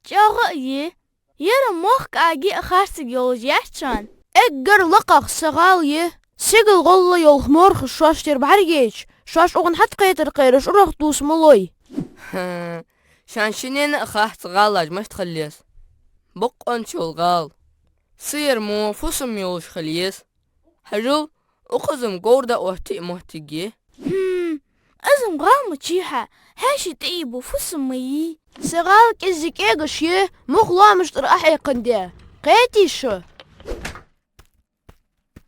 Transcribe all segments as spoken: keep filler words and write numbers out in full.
чӀоагӀа а я. Ер мохк аги а харцаг йолаш яц шоана. Эггара лакхагӀа са гӀала я. Сигала гӀолла йола морхаш шоашта тӀера бӀаргайча, шоаш укханна хьатӀакхетар кхераш урагӀ тувса ма лой. Шоана шиннена а хац гӀалаш мишта хила еза. Бокъонца йола гӀала. Са ер мо фусам йолаш хила еза. Хьажал, укхаза-м говр дӀаоттае моттиг я. Хм, из-м гӀала ма чий хьа, хьаьший тӀаийбу фусам ма йий. Са гӀала кӀезига кӀегаш я, мух лоамаш тӀара Ӏохьекхандаь. Кхетий шо?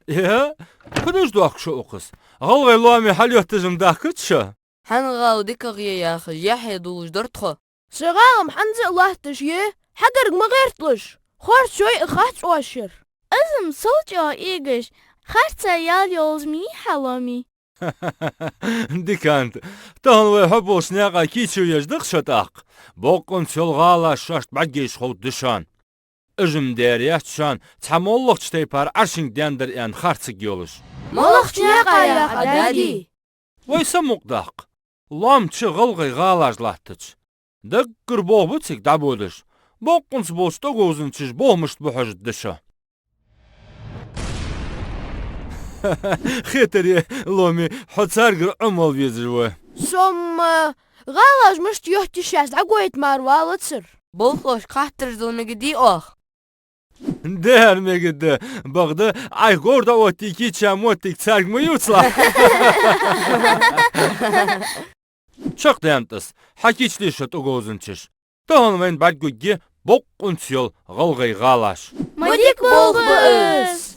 Э, фу деш доахк шо укхаза? ГӀалгӀай лоаме хьалъотташ-м даьхкац шо? Хьа гӀала дикагӀа я яхаш, яхье дуллаш дар тхо. Са гӀала-м хӀанз а латташ я, хьагарга ма гӀерталаш, хорца шоай а хац оаш ер. Из-м сел чӀоагӀа эгаш, харца ял йолаш ма йий хьа лоаме. Дикант, тахан вай хьо болча наькъа кийчо еш да-кх шо тӀаккха. Бокъонца йола гӀалаш шоашта бӀаргайча ховргда шоана. Уж-м дера яц шоана цхьа моллагӀча тайпара Ӏаршинга даьннадар аьнна харцаг йолаш. МалагӀча наькъа яха, дади? Вай са мукъадаккха. Лоам чу гӀалгӀай гӀалаш латтача, даггара болх ба цига дӀабодаш. Бокъонца болча тӀаговзанчаша болх мишта бу хьожаргда шо. Хетар я, лоаме, хьо царгара Ӏомавала везаш ва. Со-м, э, гӀалаш мишта йотт йиш яц дӀагойта мара валацар. Болхлошка хаттараш дала мегаргдий оаха? Дера мегаргда, бакъда Ӏайха говр дӀаоттае кийча моттиг царга ма ювцалахь. Чакхдаьннад из, хьакийчле шо, тӀаговзанчаш. Тахан вайна бӀаргагургья бокъонца йола гӀалгӀай гӀалаш. Ма дика болх ба из!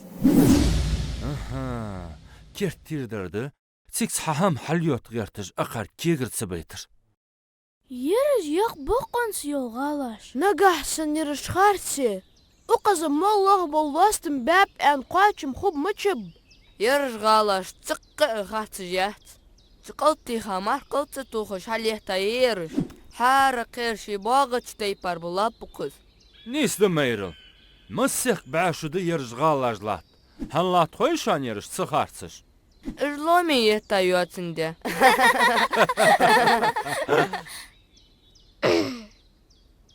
Аха, керттера дар да, цига цхьа хӀама хьалъотта гӀерташ акхар кегар ца байтар. Ераш я-кх бокъонца йола гӀалаш. Нагахь санна ераш харце, укхаза моллагӀа бола лостам баьб аьнна кхоачам хургба ма чуб. Ераш гӀалаш цаккха а харцаш яц. Цу кӀалтеха мара кӀалд ца тохаш хьалъеттаяр ераш. ХӀара кхера ший боагӀача тайпара ба лаппа укхаза. Нийса да, майрал. Массехк бӀаь шу да ераш гӀалаш латта. ХӀана латт хой шоана ераш ца харцаш? Уж лоаме етта йоацандаь.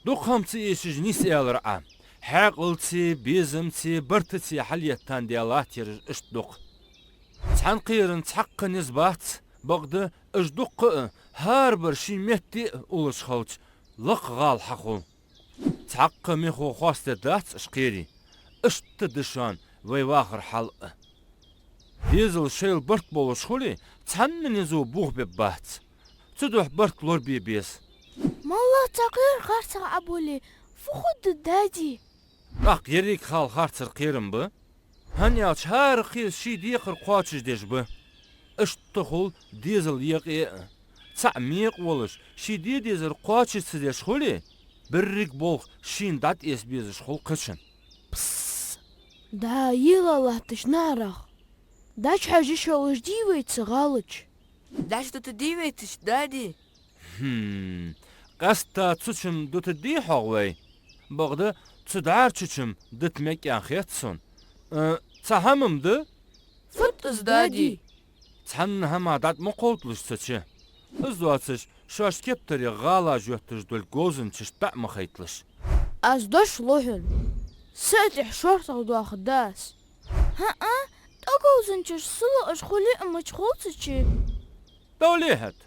Дукха хӀама ца эшаш нийса аьлар Ӏа. Хьаькъалцеи, безамцеи, бартацеи хьалъеттандаь латт ераш иштта дукха. Цхьан кхеран цхьаккха низ бац, бакъда уж дуккха а, хӀарабар ший метте а уллаш хилча, лакха гӀала хьахул. Цхьаккха мехо хоастадергдац уж кхерий. Иштта да шоана вай вахара хьал а. Дезал шоайла барт болаш хуле, цхьанна низо бохабергбац. Цудухьа барт лорабе беза. МаллагӀа цхьа кхера харцахьа Ӏобуле, фу хургда, дади? ТӀаккха еррига хьал харцара кхера-м ба. ХӀана аьлча хӀара кхера ший декхар кхоачашдеш ба. Иштта хул дезал екъе а. ЦаӀ мекъа волаш, ший де дезар кхоачаш ца деш хуле, беррига болх шийна дӀатӀеса безаш хул кхычун. Пс! ДӀа-ела латташ нах. ДӀачухьежа йиш йолаш дий вай цу гӀала чу? ДӀачудутаргдий вай цу чу, дади? Хм, къаьстта цу чу-м дутаргдий-хьогӀ вай? Бакъда цу дӀарчу чу-м дута мегаргда аьнна хет сона. Э, цхьа хӀама-м да? Фуд из, дади? Цхьанна хӀамах дӀатӀа ма кховдалаш цу чу. Из доацаш, шоашта кептарех гӀалаш йотташ долга говзанчашта дӀа а ма хайталаш. Аз дош лу хьона. Са тӀехьа шортагӀа доахаргда аз. ХӀаа, тӀаговзанчаш са луаш хуле а мича хул цу чу? Довле хӀаьта.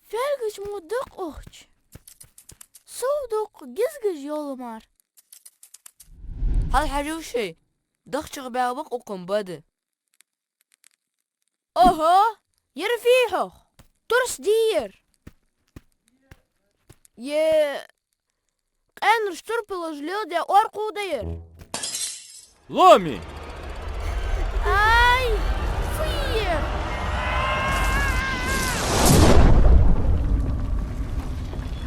Фаьлгаш мо да-кх укх чу. Сов дукха гизгаш йола мара. Хьалхьажал шоай, дахчах баьгӀа ба-кх укхун бада. Ого, ер фу я-хьогӀ? Турс дий ер? Е, къаьнараш турпалаш леладаь оркхув да ер? Лоаме! Ай, фу я ер?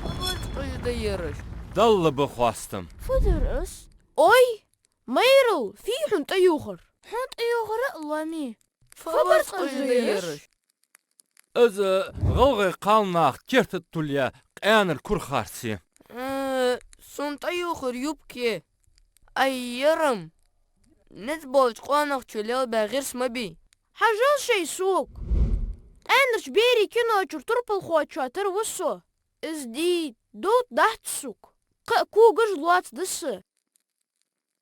Фабарца къуьйсу да ераш. Далла ба хоастам. Фу дар из? Ой, майрал, фу я хьона тӀаювхар? Хьона тӀаювхар а, лоаме. Фабарца къуьйсу да ераш? Из гӀалгӀай кхалнаха керта тӀа тиллаяь къаьнара кура харц я. Э, сона тӀаювхар юбка я. Ай, ер-м низ болча къонахчо лелабаь гӀирс ма бий. Хьажал шоай сога. Къаьнарча берий кино чура турпалхочоа тара ва со. Из дий довттадац сога. Кхы а когаш лоацдас.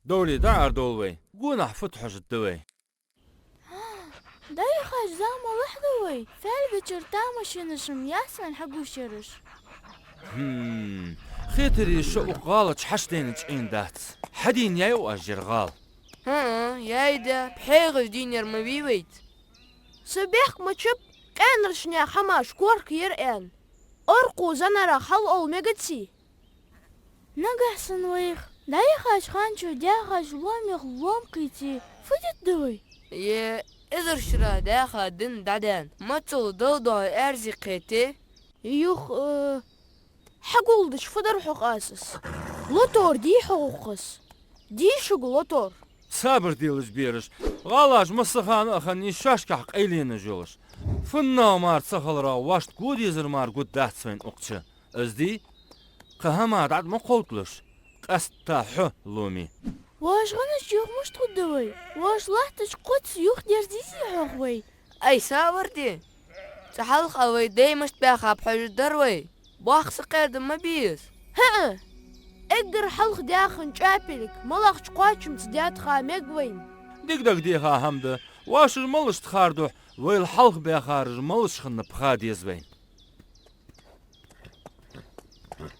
Довлий, дӀа арадовла вай. Гонахьа фуд хьожаргда вай? ДӀаяхача заман лахь да вай. Фаьлгачара тамашийнаш-м яц вайна хьагуш ераш. Хм. Хетарий, шо укх гӀала чу хьачудайнача Ӏийна дац. Хьадийна яьй оаш ер гӀала? ХӀаа, яьй да, пхьегӀаш дийна яр ма вий вайца. Са бехк ма чаб, къаьнарча наьха хӀамаш корка яр аьнна. Оркхо занарах хьалъовла мегаций? Нагахьа санна вайх дӀаяхача хана чу даьхача лоамех лоам кхийте, фу дергда вай? Е, эзар шера даьха дин дӀадаьнна, мацалла Далла духьа аьрзи кхете? Юха, э, хьагулдича фу дар хьох аз? Лотор дий хьогӀ укхаза? Дий шуга лотор? Сабар делаш, бераш. ГӀалаш массахана а хиннай шоашкахьа къайленаш йолаш. ФуннагӀа мара ца хиларах, воашта го дезар мара гургдац вайна укх чу. Из дий, кхы хӀама дӀа ма кховдалаш. Къаьстта хьо, Ломи. Воаш гӀанаш юха мишта хургда вай? Воаш латтача кхоца юхадерзадий хьох вай? Ай, савар де! Цу хьалха вай дай мишта баьхаб хьожаргдар вай. Боккха сакъердам ма бий из. ХӀаа! Эггара хьалха даьхача чӀоапилг малагӀча кхоачамца даьтта ха мег вайна? Дика дагадеха хӀама да. Воаш уж малашта хар духьа, вайл хьалха баьхараш малаш хиннаб ха деза вайна.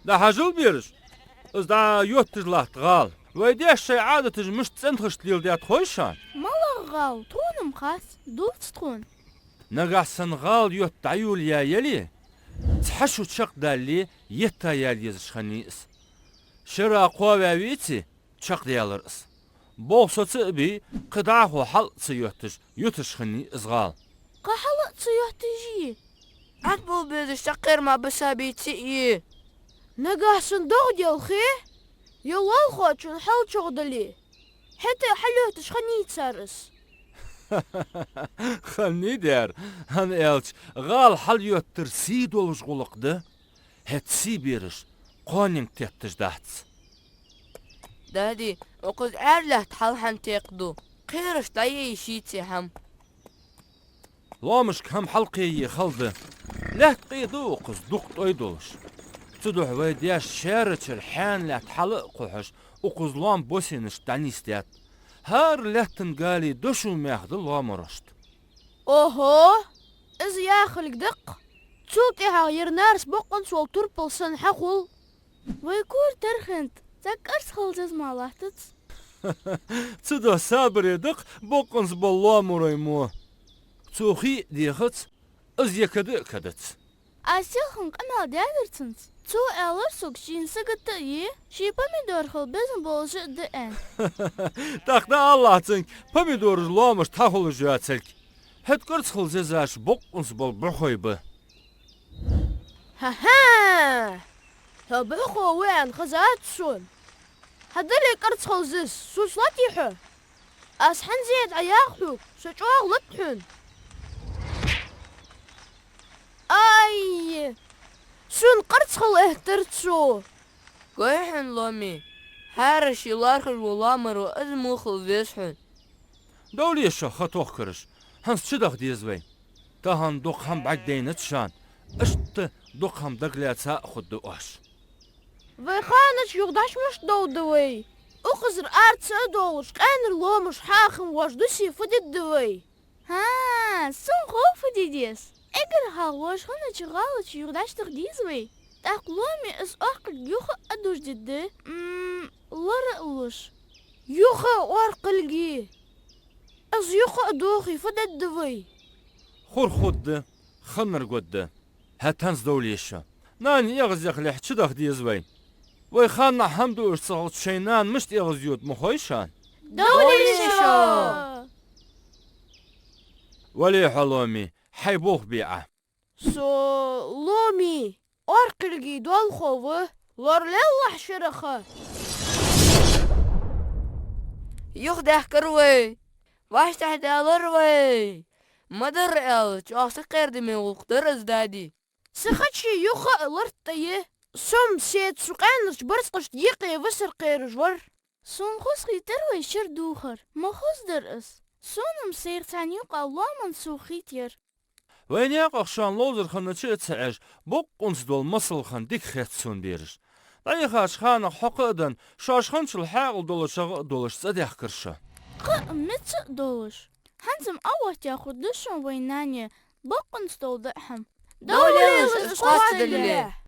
ДӀахьажал, бераш, из дӀа йотташ латт гӀала. Вай даьша шоай Ӏадаташ мишта цӀенхашта леладаьд хой шоана? МалагӀа гӀала? Тхона-м хац, дувца тхона. Нагахьа санна гӀала йотта дӀайолаяь яле, цхьа шу чакхдалле, етта яла езаш хиннай из. Шера кхоаваь веце, чакхдаьлар из. Болх соца а бий, кхы дӀахо хьал а ца йотташ, юташ хиннай из гӀала. Кхы хьал а ца йотташ е? Ӏад бола безаш цхьаккха ма бисабий цига е. Нагахьа санна догӀа делхе, е лоалахочун хьал чӀоагӀдале, хӀаьта а хьалйотташ хиннай цар из. Хиннай дера, хӀана аьлча гӀала хьалйоттар сий долаш гӀулакх да. ХӀаьта сий, бераш, кхоаненга тетташ дац. Дади, укхаза Ӏаьрий лаьтта хьал хӀана текхаду? Кхераш дӀаяйй шийца хӀама. Лоамашка хӀама хьалкхее хала да. Лаьтта къе да укхаза, дукха тӀой долаш. Цудухьа вай даьша шаьрачара хьаьна лаьтта хьал а кхухьаш, укхаза лоам босенашка дӀанийсдаьд. ХӀара лаьттан гали дошо мех да лоамарашта. Охо! Из яхилга да-кх. Цул тӀехьагӀа ер нарс бокъонца вола турпал санна хьахул. Вай кора тара хиннад, цхьа кӀарцхал зиза ма латтац. Цудухьа сабаре да-кх бокъонца бола лоамарой мо. Цо хий а дехац, из е када а кадац. Аз селхан къамаьл даьдар цунца. Цо аьлар сога шийна сагота а е, ший помидорхал безам болаш а да аьнна. ТӀаккха дӀаалалахь цунга, помидораш лоамашта хьахулаш йоацилга. ХӀаьта кӀарцхал зизаш бокъонца бола бӀухой ба. ХӀа-хӀа! Хьо бӀухо ва аьнна хезад сона. Хьадале кӀарцхал зиза, сус латий хьо? Аз хьан зе дӀаяха хьога, со чӀоагӀа лат хьона. Ай! Сона кӀарцхал эттар цо. Гой хьона, Ломи, хӀара ший лоархӀаш вола лоамаро из мухал веза хьона. Довле шо, ха тохкараш, хӀанз чудаха деза вай. Тахан дукха хӀама бӀаргадайнад шоана, иштта дукха хӀама дагалаьца а хургда оаш. Вай ханнахьа юха дӀа мишта довргда вай? Укхазара ара ца а довлаш, къаьнара лоамаш хьахинна воаш дусе фу дергда вай? ХӀаа, сона хов фу де деза. Эггара хьалха воаш хиннача гӀала чу юха дӀа даха деза вай. ТӀаккха Ломи из оаркхилг юха а дуждергда, м, лора а луш. Юха а оаркхилг е? Из юха а дохе фу дергда вай? Хургда, хиннар гургда. ХӀаьта хӀанз довле шо. Нана эгӀазъяхалехь чудаха деза вай. Вай ханнахьа хӀама дуаш ца хилча, шоай нана мишта эгӀазйода ма хой шоана? Довле шо! Вале хьо, Ломи, хьай болх бе Ӏа. Со, Ломи, оаркхилга доалахо ва, лоралелахь шерах. Юхадаьхкар вай, вӀаштӀехьадаьлар вай. Ма дарра аьлча, чӀоагӀа сакъердаме гӀулакх дар из, дади. Са хачи юха а лартӀа е, со-м седа цу къаьнарча барзкъашта юкъе висар кхераш вар. Сона хоза хийтар вай шера дувхар, ма хоза дар из. Сона-м сайх цхьан юкъа лоаман сух хийтаяр. Вай наькъах шоана ловзар хиннача а ца Ӏеш, бокъонца дола масал хинна дика хет сона, бераш. ДӀаяхача ханах хьокха а денна, шоаш хинначул хьаькъал долашагӀа а долаш цӀадаьхкар шо. Кхы а мица а долаш. ХӀанз-м Ӏооттаяь хургда шоана вай нана, бокъонца дола даа хӀама. Довла лелаш из кхоачадаллалца.